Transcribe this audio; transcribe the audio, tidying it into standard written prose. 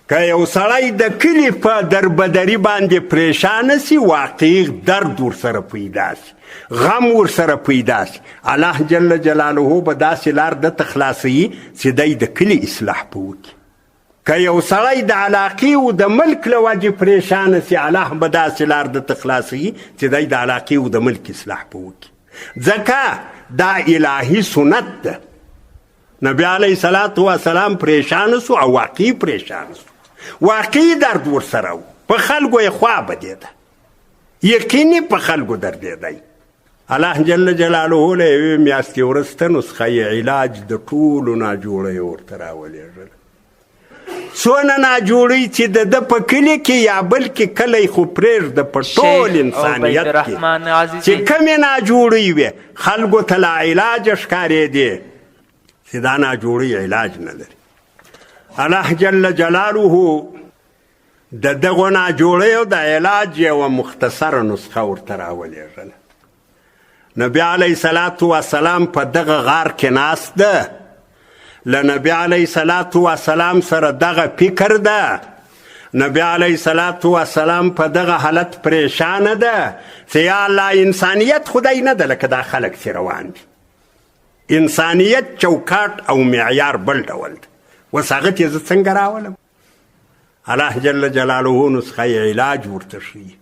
که یو سړی د کلي په دربدري باندې پریشانه سي، واقعي درد ورسره پیدا سي، غم ورسره پیدا سي، الله جل جلاله به داسې لار ده ته خلاصوي چې دی د کلي اصلاح په وکړي. که یو سړی د علاقې او د ملک له وجې پریشانه سي، الله به داسې لار ده ته خلاصوي چې دی د علاقې او د ملک اصلاح په وکړي، ځکه دا الهي سنت ده. نبی علیه الصلاة والسلام پریشان سو او واقعي پریشان سو، واقعي درد ورسره و، په خلکو یې خوا بدېده، یقیني په خلکو دردېدی. الله جل جلاله له یوې میاشتې وروسته نسخه یې علاج د ټولو ناجوړیو ورته راولېږله. څونه ناجوړۍ چې د ده په کلي کې یا بل کې کلی خو پرېږده، په ټول انسانیت کې چې کومې ناجوړۍ وې خلکو ته لا علاج ښکارېدې چې دا ناجوړۍ علاج نه لري. الله جل جلاله د دغو ناجوړیو د علاج یوه مختصره نسخه ورته راولېږله. نبی علیه الصلاة والسلام په دغه غار کې ناست ده، له نبی علیه الصلاة والسلام سره دغه فکر ده، نبی علیه الصلاة والسلام په دغه حالت پریشانه ده چې یا الله انسانیت خدای نه ده لکه دا خلک چې روان دي، انسانیت چوکاټ او معیار بل ډول ده، اوس هغه ته زه څنګه راولم؟ الله جل جلاله نسخه علاج ورته ښیي.